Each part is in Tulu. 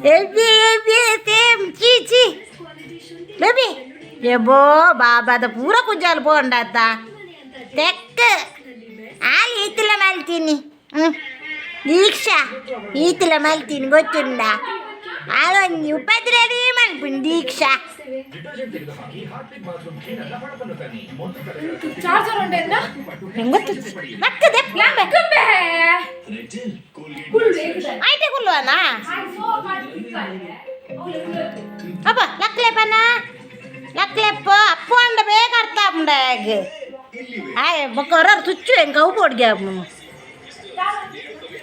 ಎಬ್ಬಿ ಎಬ್ಬಿ ಸೇಮ್ ಚೀ ಚೀ ಬೇಬಿ ಎಬೋ ಬಾಬಾದ ಪೂರ ಕುಜ್ಜಾಲು ಪೋಂಡಾತ ತೆಕ್ಕ ಆಲ್ ಈತಿಲ ಮಲ್ತೀನಿ. ಹ್ಞೂ ದೀಕ್ಷಾ ಈತಿಲ ಮಲ್ತೀನಿ ಗೊತ್ತುಂಡ. ಆಲೊಂಜಿ ಉಪದ್ರವೇ ಮಲ್ಪುಂಡು ದೀಕ್ಷಾ. ಚಾರ್ಜರ್ ಉಂಡೆನ್ನ. ಗೊತ್ತು ಮಕ್ಕದೆ. ಕುಂಬೆ. ಆಯ್ತೆ ಕುಲ್ಲುವನಾ? ಅಪ್ಪ ಲಕ್ಲೆಪನ ಲಕ್ಲೆಪ್ಪ ಅಪ್ಪು ಅಂಡ ಬೇಗ ಅರ್ಥ ಆಪುಂಡ. ಆಯ್ ಬೊಕ್ಕ ಹೊರ ತುಚ್ಚು ಎಂಕ ಅವು ಪೋಡ್ಗೆ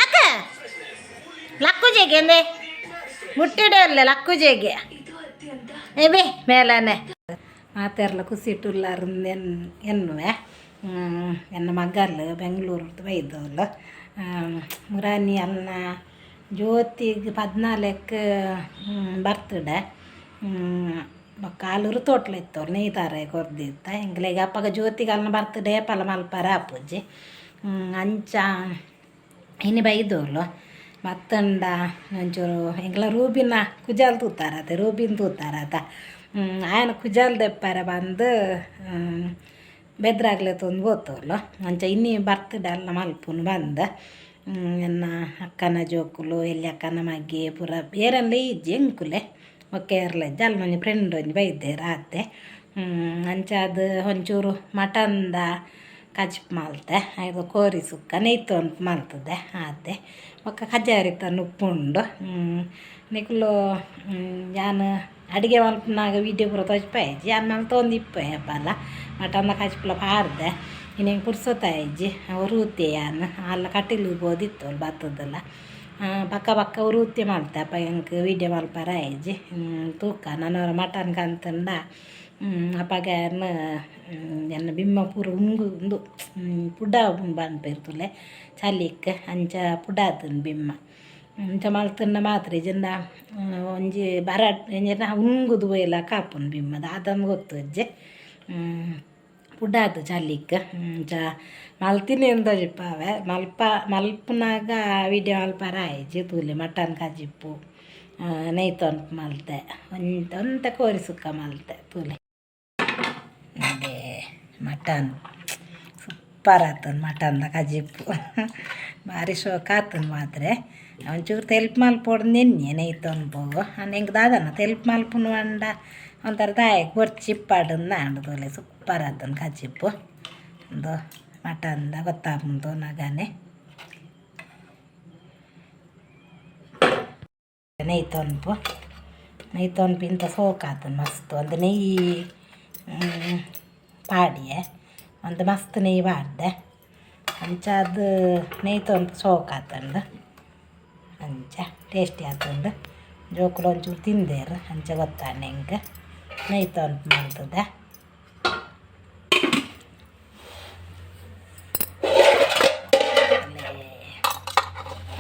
ಲಕ್ಕ ಲಕ್ಕು ಜೇಗೆ ಅಂದೆ ಮುಟ್ಟಿಡಲ್ಲ ಲಕ್ಕು ಜೇಗೆ ಏ ಮೇಲನೆ. ಮಾತೆರ್ಲ ಖುಷಿ ಎನ್ ಎನ್ನುವೆ. ಎನ್ನ ಮಗಲ್ ಬೆಂಗಳೂರು ಬೈದವಳು ಮುರಾನಿ. ಅನ್ನ ಜ್ಯೋತಿಗೆ 14ಕ್ಕೆ ಬರ್ತಡೆ. ಬೊಕ್ಕ ಆಲೂರು ತೋಟ್ಲ ಇತ್ತವ್ರು ನೇಯ್ತಾರೆ ಕೊರ್ದಿತ್ತ ಎಂಕ್ಲೆಗ್ ಅಪ್ಪಗ ಜ್ಯೋತಿಗೆ ಅಲ್ನ ಬರ್ತಡೇ ಪಲ ಮಲ್ಪರ ಆಪುಜಿ. ಅಂಚ ಇನಿ ಬೈದೋಲು ಬತ್ತಂಡ ಒಂಚೂರು ಎಂಕ್ಲ ರೂಬಿನ ಕುಜಾಲ್ ತೂತಾರತೆ, ರೂಬಿನ್ ತೂತಾರತ. ಆಯನ ಕುಜಾಲ್ ದೆಪ್ಪರೆ ಬಂದು ಬೆದ್ರಾಗ್ಲೆ ತೊಂದು ಪೋತೋಲು. ಅಂಚ ಇನ್ನಿ ಬರ್ತಡೆ ಅಲ್ಲ ಮಲ್ಪುನು ಬಂದು ಎನ್ನ ಅಕ್ಕನ ಜೋಕುಲು, ಎಲ್ಲಿ ಅಕ್ಕನ ಮಗ್ಗೆ ಪೂರ ಏರೆಲ್ಲ ಇಜ್ಜಿ ಎಂಕುಲೆ ಬೊಕ್ಕ ಏರ್ಲ ಇಜ್ಜಿ. ಅಲ್ಲ ಒಂಜಿ ಫ್ರೆಂಡ್ ಒಂಜಿ ಬೈದೆರ್ ಆತೆ. ಅಂಚ ಅದು ಒಂಚೂರು ಮಟನ್ದ ಕಜಿಪು ಮಲ್ತೆ, ಐದು ಕೋರಿ ಸುಕ್ಕ ನೆಯ್ತೊಂದು ಮಲ್ತದೆ ಆತೆ. ಬೊಕ್ಕ ಕಜಾರಿತ ಉಪ್ಪುಂಡು. ನಿಕುಲು ಯಾನ್ ಅಡಿಗೆ ಮಲ್ಪುನಾಗ ವೀಡಿಯೋ ಪೂರ ತೋಜಿಪಾಯಿಜಿ, ಯಾನ್ ಮಲ್ತೊಂದು ಇಪ್ಪೆ ಏಪಲ. ಮಟನ್ನ ಕಜಿಪುಲ ಪಾಡ್ದೆ. ಇನಿ ಪುರ್ಸೊತ್ತಾಯಿಜಿ ಉರುತೆ ಯಾನ್ ಅಲ್ಲ ಕಟೀಲು ಪೋದಿತ್ತೋಲು ಬತ್ತದಲ್ಲ ಪಕ್ಕ ಪಕ್ಕ ಉರುತೆ ಮಲ್ತೆ. ಅಪ್ಪ ಎಂಕ್ ವೀಡಿಯೋ ಮಲ್ಪರ ಆಯಿಜಿ. ತೂಕ ನನೊರ ಮಟನ್ ಕಂತುಂಡ ಅಪಗ ಯಾನ್ ಎನ್ನ ಬಿಮ್ಮ ಪೂರ ಉಂಗು ಉಂದು ಪುಡ ಪನ್ಪೆರ್ ತೂಲೆ ಚಲಿಕ್, ಅಂಚ ಪುಡಾತುಂಡು ಬಿಮ್ಮ. ಅಂಚ ಮಲ್ತುಂಡ ಮಾತ್ರ ಇಜ್ಜಿಂಡ ಒಂಜಿ ಬರ ಎಂಜಿನ ಉಂಗುದು ಪೋಯಿಲಕ ಆಪುಂಡು ಬಿಮ್ಮ ದಾದಂದ್ ಗೊತ್ತುಜ್ಜಿ. ಪುಡಾತು ಚಲಿಕ್. ಅಂಚ ಮಲ್ತಿನಿ ತೋಜಿಪಾವೆ. ಮಲ್ಪ ಮಲ್ಪುನಾಗ ವೀಡಿಯೋ ಮಲ್ಪರ ಆಯಿಜಿ. ತೂಲೆ ಮಟನ್ ಕಜಿಪು ನೆಯ್ತೊಂಪು ಮಲ್ತೆ, ಒಂತೆ ಒಂತೆ ಕೋರಿ ಸುಕ್ಕ ಮಲ್ತೆ ತೂಲೆ. ಅದೇ ಮಟನ್ ಸೂಪರ್ ಆತುಂಡು. ಮಟನ್ದ ಕಜಿಪು ಭಾರಿ ಶೋಕ ಆತುಂಡು ಮಾತ್ರ. ಒಂಚೂರು ತೆಲ್ಪು ಮಲ್ಪೊಡು ನೆನ್ನೆ ನೆಯ್ತೊಂಪುಗು. ಆಂಡ ಎಂಕ್ ದಾದನ ತೆಲ್ಪು ಮಲ್ಪುನು ಪಂಡ ಒಂಥರ ದಾಯೆಗ್ ಬೊರ್ಚಿ ಇಪ್ಪಡ್ಂದ್ ಆಂಡ್. ತೂಲೆ ಸೂಪರ್ ಆತುಂಡು ಕಜಿಪು. ಉಂದು ಮಟನ್ದ ಗೊತ್ತಾಪುಂಡು ತೂನಗನೆ. ನೆಯ್ತೊಂಪು ನೆಯ್ತೊಂಪು ಇಂತ ಸೋಕಾತುಂಡು ಮಸ್ತ್. ಒಂದು ನೆಯ್ಯಿ ಪಾಡಿಯೆ, ಒಂದು ಮಸ್ತ್ ನೆಯ್ಯಿ ಪಾಡ್ದೆ. ಅಂಚಾದ್ ನೆಯ್ತೊಂಪು ಸೋಕಾತುಂಡು, ಅಂಚ ಟೇಸ್ಟಿ ಆತುಂಡು. ಜೋಕುಲು ಒಂಚೂರು ತಿಂದೆರ್, ಅಂಚ ಗೊತ್ತಾಂಡ್ ಎಂಕ್. ನೆಯ್ತೊಂಪು ಮಲ್ತುದೆ.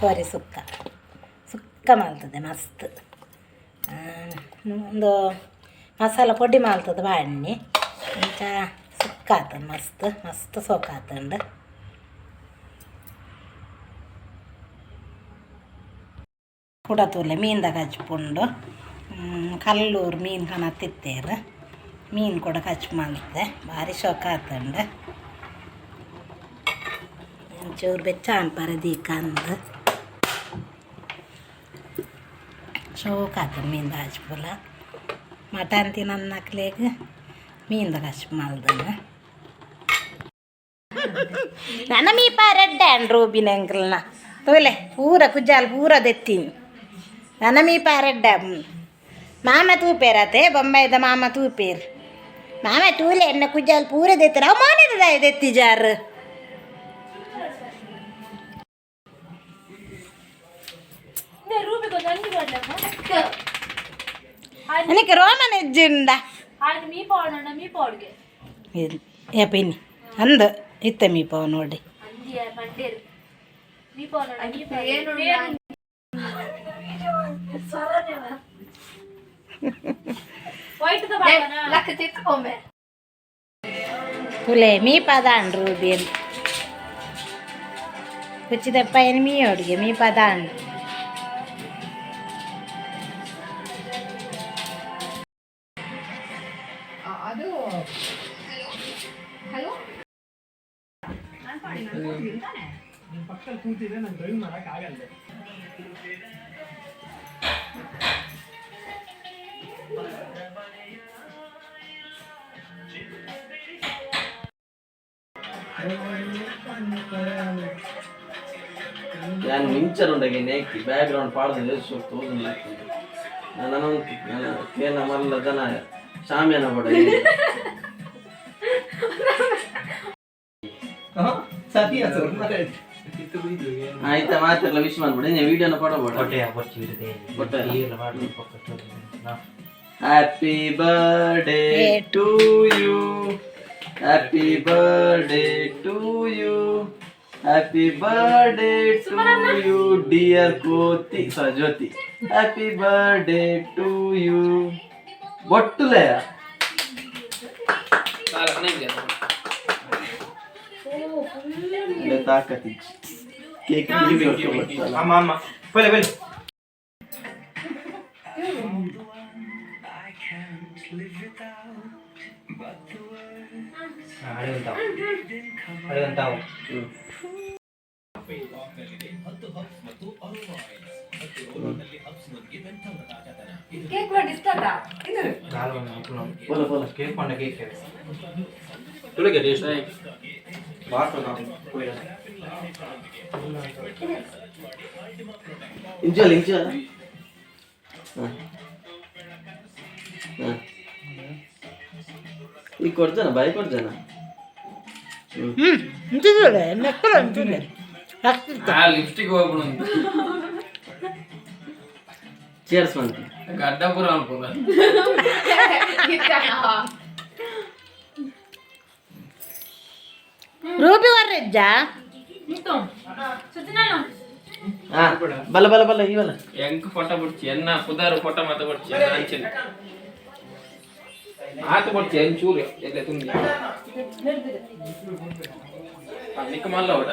ಕೋರಿ ಸುಕ್ಕ ಸುಕ್ಕ ಮಲ್ತದೆ ಮಸ್ತ್. ಉಂದು ಮಸಾಲ ಪೊಡಿ ಮಲ್ತುದು ಪಾಡ್ನಿ. ಅಂಚ ಸುಕ್ಕ ಆತುಂಡು ಮಸ್ತ್ ಮಸ್ತ್ ಸೋಕಾತುಂಡು. ಕುಡ ತೂಲೆ ಮೀನ್ದ ಕಜ್ಪುಂಡು. ಕಲ್ಲೂರು ಮೀನು ಕನತ್ತಿತ್ತೇರು, ಮೀನು ಕೂಡ ಕಜ್ಪು ಮಲ್ತೆ. ಭಾರಿ ಶೋಕ ಆತುಂಡು. ಒಂಚೂರು ಬೆಚ್ಚ ಅನ್ಪರೆ ದೀಕಂದು ಶೋಕ ಆತುಂಡು ಮೀನ್ದ ಕಜ್ಪುಲ. ಮಟನ್ ತಿನ್ನಕ್ಲೆಗ್ ಮೀನ್ದ ಕಜ್ಪು ಮಲ್ದನು. ನನ ಮೀಪ ರೆಡ್ ಆಂಡ್ ರೂಬಿನ ಎಂಕಲ್ನ ತೂಲೆ ಪೂರ ಕುಜಾಲ್ ಪೂರ ದೆತ್ತೀನಿ. ನನ ಮೀಪ ರೆಡ್ಡ ಮಾಮ ತೂಪೇರತೆ, ಬೊಂಬೈದ ಮಾಮ ತೂಪೇರು. ಮಾಮ ತೂಲೆ ಎನ್ನ ಕುಜಾಲ್ ಪೂರ ದೆತ್ತರ. ಅವು ಮೋನೆದ ದೆತ್ತಿಜಾರು. എനിക്ക് ರೋಮನ್ ಎಜ್ಜಿಂಡ ಏ ಪಿನ್ನಿ ಅಂದ ಇತ್ತ ಮೀಪವ ನೋಡಿ. ತುಲೆ ಮೀಪದಾಂಡ್ ರೂಬಿನ್ ಕುಚ್ಚಿದಪ್ಪ ಏನು ಮೀ ಅಡುಗೆ ಮೀಪದಾಂಡ್. ಯಾನ್ ಮಿಂಚರ್ ಉಂಡಗೆ ನೇಕಿ ಬ್ಯಾಕ್ ಗ್ರೌಂಡ್ ಪಾಡ್ದು ತೋಜುಂಡು. ನಾನು ನಾನು ಕೇನ ಮಲ್ಲ ಜನ ಶಾಮಿಯಾನ ಬಡ. ಸರಿ. ಆಯ್ತಾ, ಮಾತಿರ್ಲ ವಿಶ್ ಮಾಡ್ಬಿಡಿ. ನೀವು ವಿಡಿಯೋನ ಪಡಬೇಡ. Happy birthday to you, happy birthday to you, happy birthday to you, dear ಕೋತಿ ಸ Jyothi. Happy birthday to you. ಬೊಟ್ಟುಲೆ. ತಾಕತಿ ಕೇಕ್. ಅಮ್ಮ ಅಮ್ಮ, ಬಲೆ ಬಲೆ. ಅಡುಗಂತಾವು ಅಡುಗಂತಾವು. ಕೇಕ್ ಮಾಡಿ ಇಷ್ಟ. ಬೋಲ ಬೋಲ. ಕೇಕ್ ಪಂಡ ಕೇಕ್. ತುಳಿಗೆ ಟೇಸ್ಟ್. ಇಂಚಲ್ ಇಂಚಲ್. ಈ ಕೊಡ್ಜನ ಬಾಯಿ ಕೊಡ್ಜನ. ಹ್ಮ್, ಇಂಚಿದ್ರೆ ನೆಕ್ಕಲ ಅಂಚಿದ್ರೆ. ಲಿಪ್ಸ್ಟಿಕ್ ಹೋಗ್ಬಿಡು. ಚೇರ್ಸ್ ಮಂತಿ. ಗಡ್ಡಪುರ ಅನ್ಪುರ. ರೂಪಿ ವರ್ರೆಜ್ಜ. ಹಾ, ಬಲ ಬಲ ಬಲ ಇವಲ್ಲ. ಎಂಕ್ ಫೋಟೋ ಬಿಡ್ಚಿ, ಎನ್ನ ಪುದಾರು ಫೋಟೋ ಮಾತ ಬಿಡ್ಚಿ, ಎನ್ನ ಅಂಚಿನ ಆತ ಬಿಡ್ಚಿ, ಎನ್ ಚೂರು ಎಲ್ಲ ತುಂಬಿ ನಿಕ್ಕ ಮಲ್ಲ ಓಡ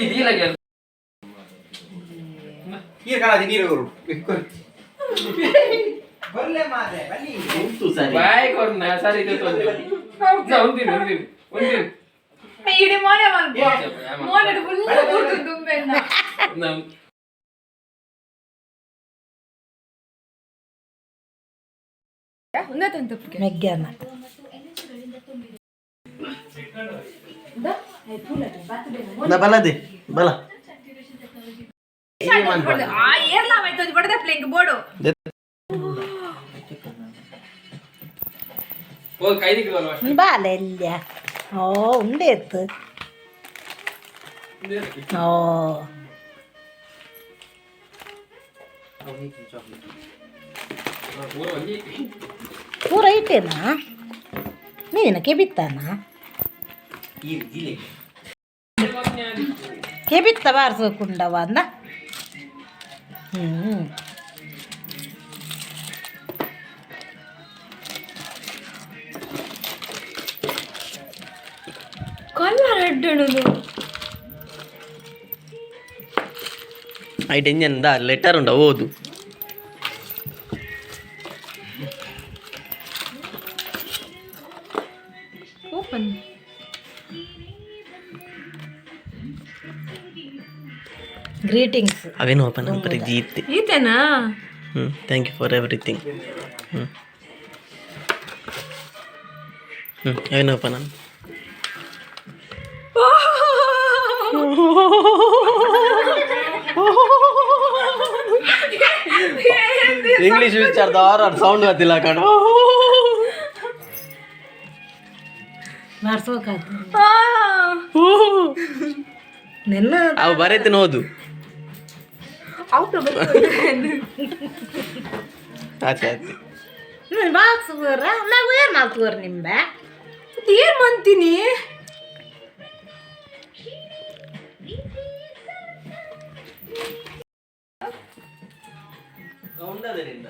ಈ ದೀಲಗೆ. ನೀರು ಕಾಣದಿ, ನೀರು ಬರ್ಲೆ ಮಾರೆ ಬನ್ನಿ. ಉಂಟು ಸರಿ. ಬಾಯ್ ಕೊರ್ನ ಸರಿ, ಇದು ತೊಂದ್ರೆ ಒಂದಿರು ಒಂದಿರು ಒಂದಿರು. ಇಡೀ ಮೋನೆ ಮಲ್ಪ ಮೋನೆ ಫುಲ್ ಕೂರ್ತು ದುಂಬೆನ್ನ. ನಮ್ ಒಂದೇ ತಂತಪ್ಪಿಗೆ. ಮೆಗ್ಗಾನ. ಬಲದೆ ಬಲ. ಆ ಏರ್ಲಾ ಆಯ್ತು ಬಡದ ಪ್ಲೇಂಗ್ ಬೋರ್ಡು. ಓ ಕೈದಿಕ್ಕಲ್ಲ. ಬಾಲೆ ಎಲ್ಯ? ಓ, ಉಂಡೇತ್ತು. ಓ, ಪೂರ ಇಟ್ಟೇನಾ ನೀನ? ಕೆಬಿತ್ತಾನ ಕೆಬಿತ್ತ ಬಾರ್ಸೋಕುಂಡವ ಅಂದ. ಹ್ಞೂ. ಕಲ್ಲರ್ ಅಡ್ಡಣದು. ಐಟ್ ಇಂಜನ್ the letter ಉಂಡ, ಓದು. ಓಪನ್. ಗ್ರೀಟಿಂಗ್ಸ್. ಅವೇನು ಓಪನ್ ಅನ್ಪರಿ ಜೀತೆ. ಈತೇನಾ? ಹ್ಞೂ, thank you for everything. ಹ್ಞೂ ಹ್ಞೂ, ಅವೇನು ಓಪನ್ ಅನ್. ಇಂಗ್ಲೀಷ್ ವಿಚಾರದ ಆರ್ ಸೌಂಡ್ ಗೊತ್ತಿಲ್ಲ ಕಣ. ಬಾರ್ಸೋಕಾತು ನಿನ್ನ. ಅವು ಬರೀತೀನಿ, ಓದು. ಔಟ್. ಆಚೆ ಆಚೆ. ಬಾಕ್ಸ್ ನಾವು ಏನು ಮಾಡ್ತೀವ್ರಿ ನಿಂಬೆ? ಏನ್ ಮಂತೀನಿ? ಉಂಡದರಿಂದ.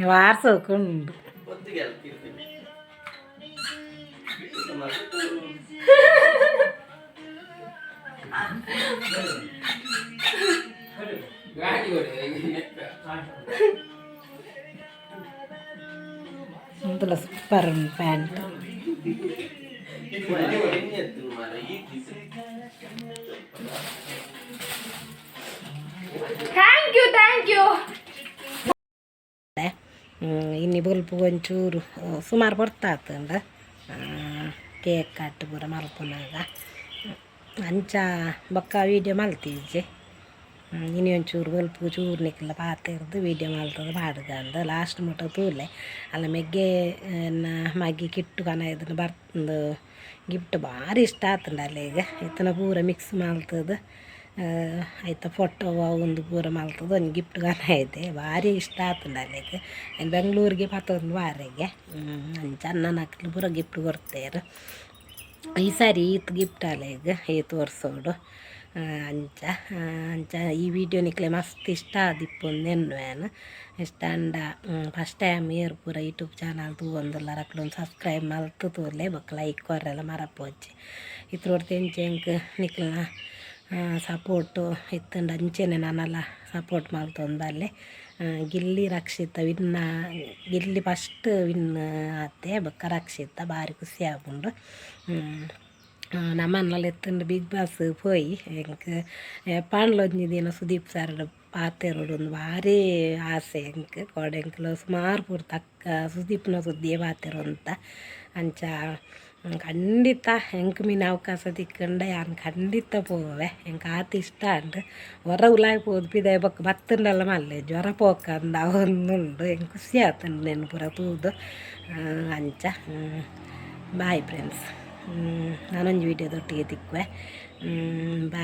ವಾರ್ಸೋಕುಂಡು. ಹೊತ್ತಿಗೆ ಅಲ್ಕಿರ್ತೀನಿ. ಗಾಡಿ ಹೊಡೆ. ಒಂದಲ್ಲ, ಸೂಪರ್ ಪ್ಯಾಂಟ್. ಮಾರ. Thank you. ಇನಿ ಬೊಲ್ಪು ಒಂಚೂರು ಸುಮಾರು ಪೊರ್ತಾತುಂಡು ಕೇಕ್ ಕಟ್ ಪೂರ ಮಲ್ಪುನಗ. ಅಂಚ ಬೊಕ್ಕ ವೀಡಿಯೋ ಮಲ್ತಿಜ್ಜಿ. ಇನಿ ಒಂಚೂರು ಬೊಲ್ಪು ಚೂರು ನಿಕ್ಲ ಪಾತೆರ್ದು ವೀಡಿಯೋ ಮಲ್ತದ ಪಾಡ್ಗಂದು. ಲಾಸ್ಟ್ ಮುಟ ತೂಲೆ. ಅಲ್ಲ ಮೆಗ್ಗೆ ಎನ್ನ ಮಗಿ ಕಿಟ್ಟು ಕನ ಇದನ್ನ ಬರ್ತಂದು ಗಿಫ್ಟ್ ಭಾರಿ ಇಷ್ಟ ಆತುಂಡು ಅಲ್ಲೆಗ್. ಇತ್ತನ ಪೂರ ಮಿಕ್ಸ್ ಮಲ್ತದು ಐತ ಫೋಟೋ ಒಂದು ಪೂರ ಮಲ್ತದು ಒಂಜಿ ಗಿಫ್ಟ್ ಕನ ಐತೆ. ಭಾರಿ ಇಷ್ಟ ಆತುಂಡು ಅಲ್ಲೆಗ್. ಬೆಂಗ್ಳೂರಿಗೆ ಪತ್ತೊಂದು ಬಾರೆಗೆ ಅಂಚ ಅಣ್ಣನಕ್ಲು ಪೂರ ಗಿಫ್ಟ್ ಕೊರ್ತೇರು. ಈ ಸಾರಿ ಈತ್ ಗಿಫ್ಟ್ ಅಲೆಗ್ ಈತ್ ವರ್ಷೋಡು. ಅಂಚ ಅಂಚ ಈ ವಿಡಿಯೋ ನಿಕ್ಲೆ ಮಸ್ತ್ ಇಷ್ಟ ಆದಿಪ್ಪುಂದು ಎನ್ನುವೆನ್. ಇಷ್ಟ ಆಂಡ ಫಸ್ಟ್ ಟೈಮ್ ಏರ್ ಪೂರ ಯೂಟ್ಯೂಬ್ ಚಾನಲ್ ತೂವೊಂದುಲ್ಲರ್ ಅಕ್ಲು ಸಬ್ಸ್ಕ್ರೈಬ್ ಮಲ್ತ್ ತೂಲೆ. ಬೊಕ್ಕ ಲೈಕ್ ಕೊರ್ರೆಲ ಮರಪೊಚ್ಚಿ. ಇತ್ರೋಡ್ದು ಎಂಚ ಎಂಕ್ ನಿಕ್ಲ್ನ ಸಪೋರ್ಟು ಇತ್ತುಂಡ ಅಂಚೆನೆ ನನಲ ಸಪೋರ್ಟ್ ಮಲ್ತೊಂದು ಬಲ್ಲೆ. ಗಿಲ್ಲಿ ರಕ್ಷಿತ ವಿನ್ನ, ಗಿಲ್ಲಿ ಫಸ್ಟ್ ವಿನ್ ಆತೆ, ಬೊಕ್ಕ ರಕ್ಷಿತ. ಬಾರಿ ಖುಷಿ ಆಪುಂಡು. ನಮನ್ಲ ಲೆತ್ತುಂಡು ಬಿಗ್ ಬಾಸ್ ಪೋಯಿ. ಎಂಕ್ ಏಪಾಂಡಲ ಒಂಜಿ ದಿನ ಸುದೀಪ್ ಸರ್ ಪಾತೆರೊಡು ಉಂದು ಭಾರಿ ಆಸೆ ಎಂಕ್. ಕೋಡೆ ಎಂಕ್ಲ ಸುಮಾರು ಪೂರ್ತಿ ಅಕ್ಕ ಸುದೀಪ್ನ ಸುದ್ದಿಯೇ ಪಾತೆರೊಂತ. ಅಂಚ ಖಂಡಿತ ಎಂಕ್ ಮೀನ್ ಅವಕಾಶ ತಿಕ್ಕಂಡ ಯಾನ್ ಖಂಡಿತ ಪೋವೆ. ಎಂಕ್ ಆತ್ ಇಷ್ಟ ಆಂಡ್. ಒರ ಉಲಾಯಿ ಪೋದು ಪಿದಯಿ ಬೊಕ್ಕ ಬತ್ತುಂಡಲ ಮಲ್ಲೆ ಜ್ವರ ಪೋಕಂದ ಅವೊಂದುಂಡು. ಎಂಕ್ ಖುಷಿ ಆತುಂಡು ನೆನ್ ಪೂರ ತೂದು. ಅಂಚ ಬಾಯ್ ಫ್ರೆಂಡ್ಸ್, ನಾನೊಂಜಿ ವೀಡಿಯೋದೊಟ್ಟಿಗೆ ತಿಕ್ಕುವೆ. ಬಾಯ್.